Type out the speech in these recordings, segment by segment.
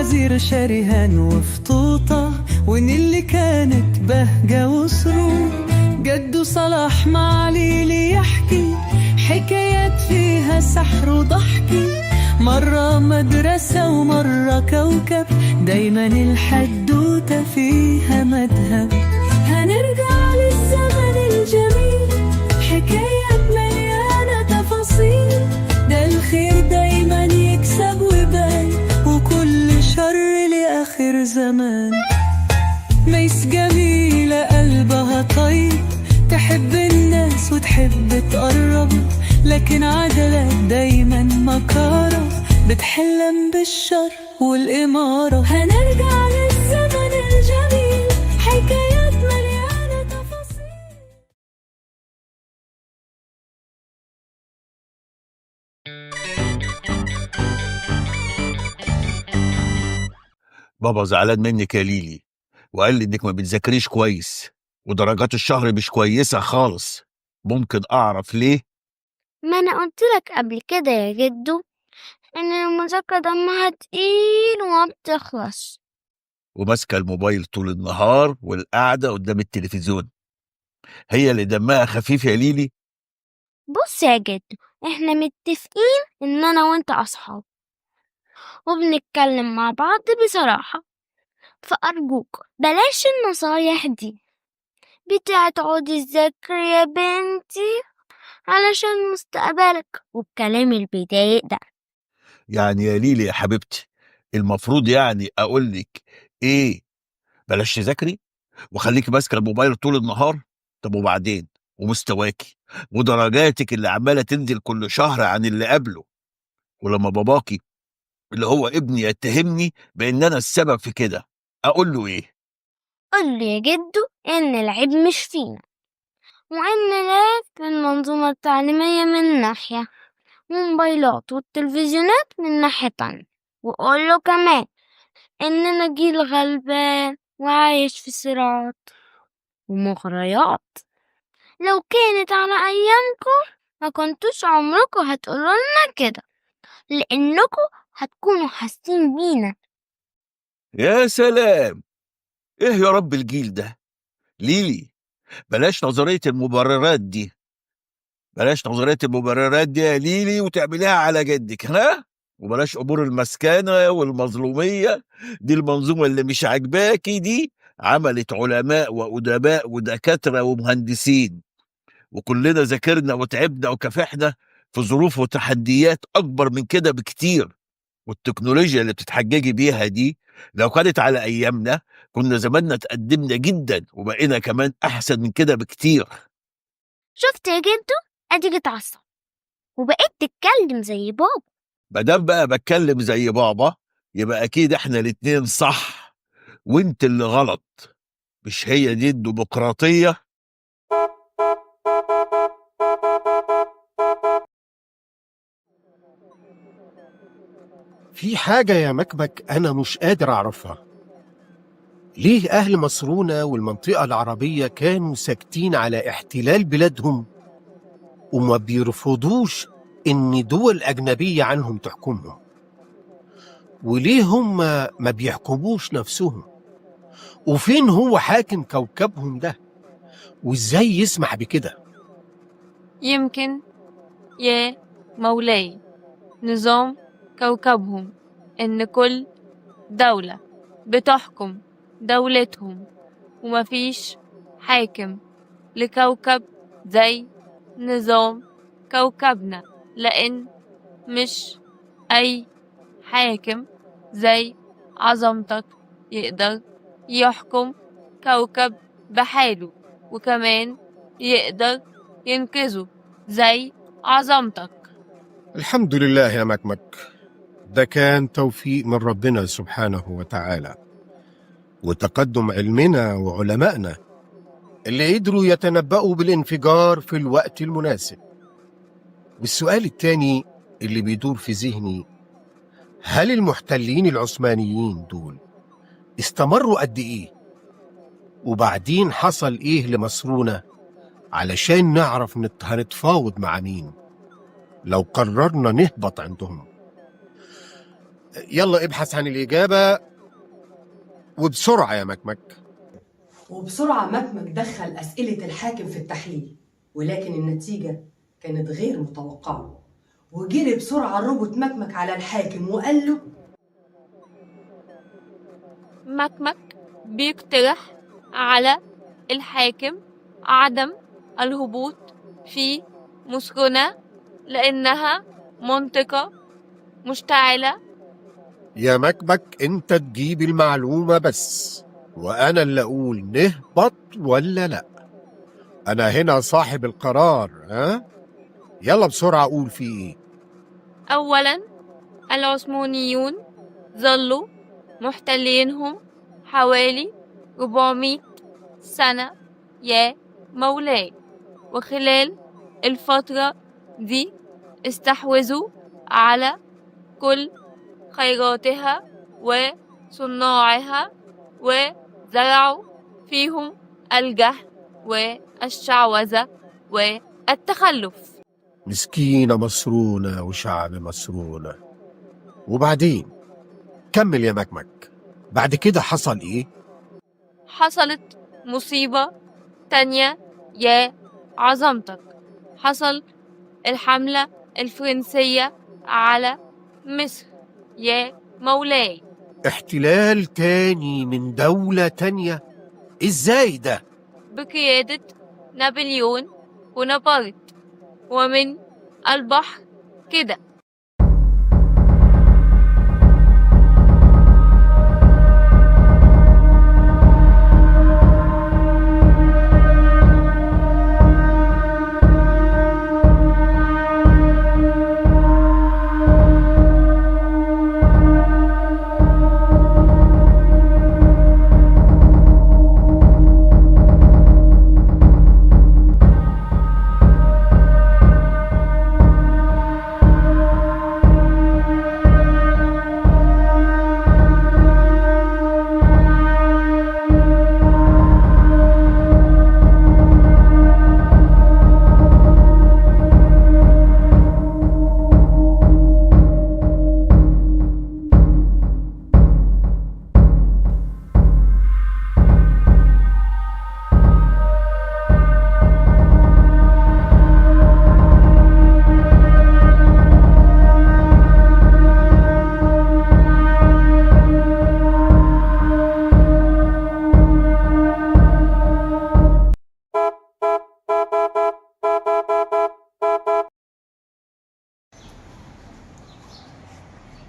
الوزير شريهان وفطوطة، ونيلي كانت بهجة وسرور. جده صلاح مع ليلي يحكي حكايات فيها سحر وضحكي. مرة مدرسة ومرة كوكب، دايما الحدوتة فيها مذهب. هنرجع للزمن الجميل، حكايات مليانة تفاصيل. ده الخير دايما يكسب ويبان، وكل شر لآخر زمان. ميس جميلة قلبها طيب، تحب الناس وتحب تقرب، لكن عدلات دايما مكارة، بتحلم بالشر والإمارة. هنرجع للزمن الجميل، حكايات مليانة تفاصيل. بابا زعلان منك يا ليلي، وقال لي انك ما بتذاكريش كويس ودرجات الشهر مش كويسة خالص. ممكن اعرف ليه؟ ما أنا قلت لك قبل كده يا جدو إن المذاكرة دمها تقيل وما بتخلص. وماسكه الموبايل طول النهار والقعده قدام التلفزيون، هي اللي دمها خفيف يا ليلي. بص يا جدو، إحنا متفقين إن أنا وإنت أصحاب وبنتكلم مع بعض بصراحة، فأرجوك بلاش النصايح دي بتاعت اقعدي تذاكري يا بنتي علشان مستقبلك والكلام اللي بيضايق ده. يعني يا ليلي يا حبيبتي، المفروض يعني اقول لك ايه؟ بلاش تذاكري وخليكي ماسكه الموبايل طول النهار؟ طب وبعدين؟ ومستواكي ودرجاتك اللي عماله تنزل كل شهر عن اللي قبله، ولما باباكي اللي هو ابني يتهمني بان انا السبب في كده، اقول له ايه؟ قول لي يا جدو إن العيب مش فينا، وإن العيب في المنظومة التعليمية من ناحية، والموبايلات والتلفزيونات من ناحية تانية. وقول له كمان إننا جيل غلبان وعايش في صراعات ومغريات. لو كانت على أيامكم ما كنتوش عمركم هتقولوا لنا كده، لأنكم هتكونوا حاسين بينا. يا سلام، ايه يا رب الجيل ده. ليلي بلاش نظرية المبررات دي، بلاش نظرية المبررات دي يا ليلي وتعمليها على جدك، ها؟ وبلاش امور المسكنة والمظلومية دي. المنظومة اللي مش عاجباكي دي عملت علماء وأدباء ودكاترة ومهندسين، وكلنا ذاكرنا وتعبنا وكافحنا في ظروف وتحديات أكبر من كده بكتير. والتكنولوجيا اللي بتتحججي بيها دي لو كانت على أيامنا كنا زماننا تقدمنا جدا وبقينا كمان أحسن من كده بكتير. شفت يا جدو، أديك اتعصب وبقيت تتكلم زي بابا. ما دام بقى بتكلم زي بابا يبقى أكيد إحنا الاتنين صح وإنت اللي غلط. مش هي دي الديمقراطية؟ في حاجة يا مكمك أنا مش قادر أعرفها. ليه أهل مصرونا والمنطقة العربية كانوا ساكتين على احتلال بلادهم وما بيرفضوش إن دول أجنبية عنهم تحكمهم؟ وليه هم ما بيحكموش نفسهم؟ وفين هو حاكم كوكبهم ده؟ وإزاي يسمح بكده؟ يمكن يا مولاي نظام كوكبهم إن كل دولة بتحكم دولتهم ومفيش حاكم لكوكب زي نظام كوكبنا، لأن مش أي حاكم زي عظمتك يقدر يحكم كوكب بحاله وكمان يقدر ينقذه زي عظمتك. الحمد لله يا مكمك، ده كان توفيق من ربنا سبحانه وتعالى وتقدم علمنا وعلمائنا اللي قدروا يتنبأوا بالانفجار في الوقت المناسب. والسؤال التاني اللي بيدور في ذهني، هل المحتلين العثمانيين دول استمروا قد إيه؟ وبعدين حصل إيه لمصرونا علشان نعرف هنتفاوض مع مين لو قررنا نهبط عندهم؟ يلا ابحث عن الإجابة وبسرعة يا مكمك. وبسرعة مكمك دخل أسئلة الحاكم في التحليل، ولكن النتيجة كانت غير متوقعة. وجري بسرعة الروبوت مكمك على الحاكم وقال له: مكمك بيقترح على الحاكم عدم الهبوط في مسكنة لأنها منطقة مشتعلة. يا مكمك انت تجيب المعلومة بس، وأنا اللي أقول نهبط ولا لأ. أنا هنا صاحب القرار. ها؟ يلا بسرعة قول في إيه. أولا، العثمانيون ظلوا محتلينهم حوالي 400 سنة يا مولاي، وخلال الفترة دي استحوذوا على كل خيراتها وصناعها، وزرعوا فيهم الجهل والشعوذة والتخلف. مسكينة مسرونة وشعب مسرونة. وبعدين كمل يا مكمك، بعد كده حصل إيه؟ حصلت مصيبة تانية يا عظمتك. حصل الحملة الفرنسية على مصر يا مولاي. احتلال تاني من دولة تانية؟ إزاي ده؟ بقيادة نابليون بونابرت، ومن البحر كده.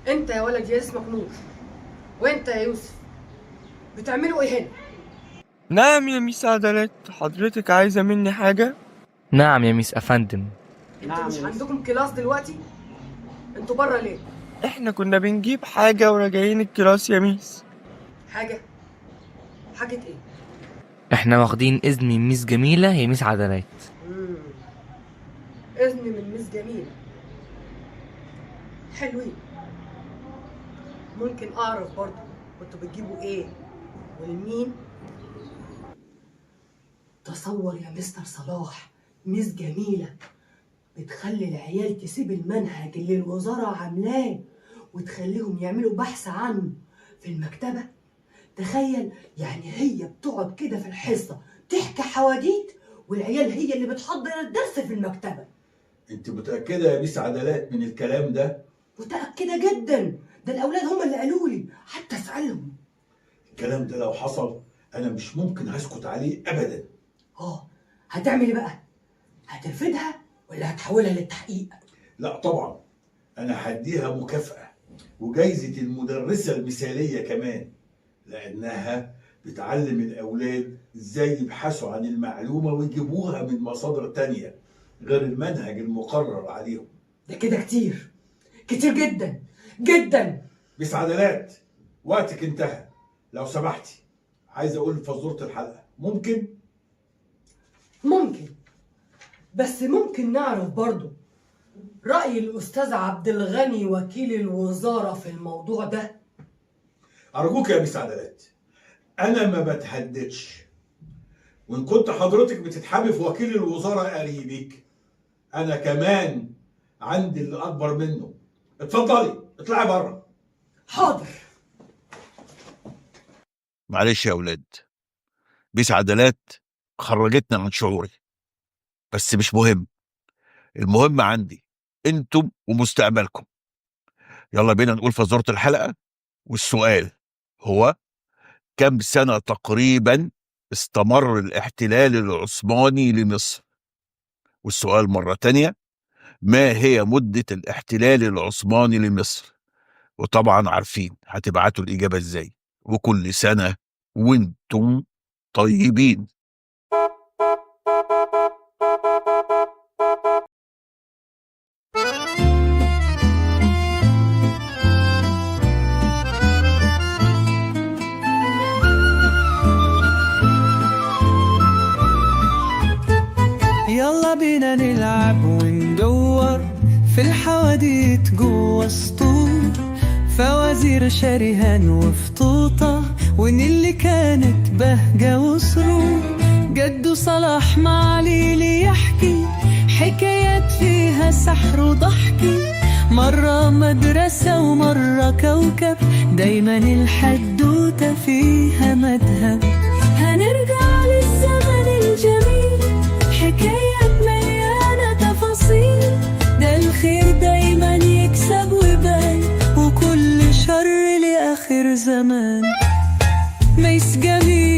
انت يا ولد يا اسمك نور، وانت يا يوسف، بتعملوا ايه هنا؟ نعم يا ميس عدلات، حضرتك عايزة مني حاجة؟ نعم يا ميس أفندم. انتوا مش عندكم class دلوقتي؟ انتوا بره ليه؟ احنا كنا بنجيب حاجة وراجعين ال class يا ميس. حاجة؟ حاجة ايه؟ احنا واخدين إذن من ميس جميلة يا ميس عدلات. اذن من ميس جميلة. حلوين. ممكن اعرف برضو كنتوا بتجيبوا ايه ولمين؟ تصور يا مستر صلاح، ميس جميلة بتخلي العيال تسيب المنهج اللي الوزارة عاملاه وتخليهم يعملوا بحث عنه في المكتبة. تخيل، يعني هي بتقعد كده في الحصة تحكي حواديت والعيال هي اللي بتحضر الدرس في المكتبة. انت متأكدة يا ميس عدلات من الكلام ده؟ متأكدة جدا، ده الأولاد هم اللي قالوا لي، حتى اسألهم. الكلام ده لو حصل أنا مش ممكن هسكت عليه أبدا. هتعمل ايه بقى؟ هترفدها ولا هتحولها للتحقيق؟ لا طبعا، أنا هديها مكافأة وجايزة المدرسة المثالية كمان، لأنها بتعلم الأولاد إزاي يبحثوا عن المعلومة ويجيبوها من مصادر تانية غير المنهج المقرر عليهم. ده كده كتير، كتير جدا جدا. ميس عدلات، وقتك انتهى، لو سمحتي عايز أقول فزورة الحلقة، ممكن؟ ممكن، بس ممكن نعرف برضو رأي الأستاذ عبد الغني وكيل الوزارة في الموضوع ده؟ أرجوك يا ميس عدلات، أنا ما بتهددش، وإن كنت حضرتك بتتحامي في وكيل الوزارة قريبك، أنا كمان عندي اللي أكبر منه. اتفضلي اطلعي بره. حاضر. معلش يا أولاد، ميس عدلات خرجتنا عن شعوري، بس مش مهم. المهم عندي انتم ومستقبلكم. يلا بينا نقول فزورة الحلقة. والسؤال هو: كم سنة تقريبا استمر الاحتلال العثماني لمصر؟ والسؤال مرة تانية: ما هي مدة الاحتلال العثماني لمصر؟ وطبعا عارفين هتبعتوا الإجابة ازاي. وكل سنة وانتم طيبين. يلا بينا نلعب وندور في الحواديت جوا سطور، فوازير شريهان وفطوطة، وإن اللي كانت بهجة وسرور. جدو صلاح مع ليلي يحكي حكايات فيها سحر وضحكي، مرة مدرسة ومرة كوكب، دايما الحدوتة فيها مذهب. هنرجع للزمن الجميل، حكايات مليانة تفاصيل، ده الخير دايما يكسب ويبان، وكل شر لآخر زمان. ميس جميل.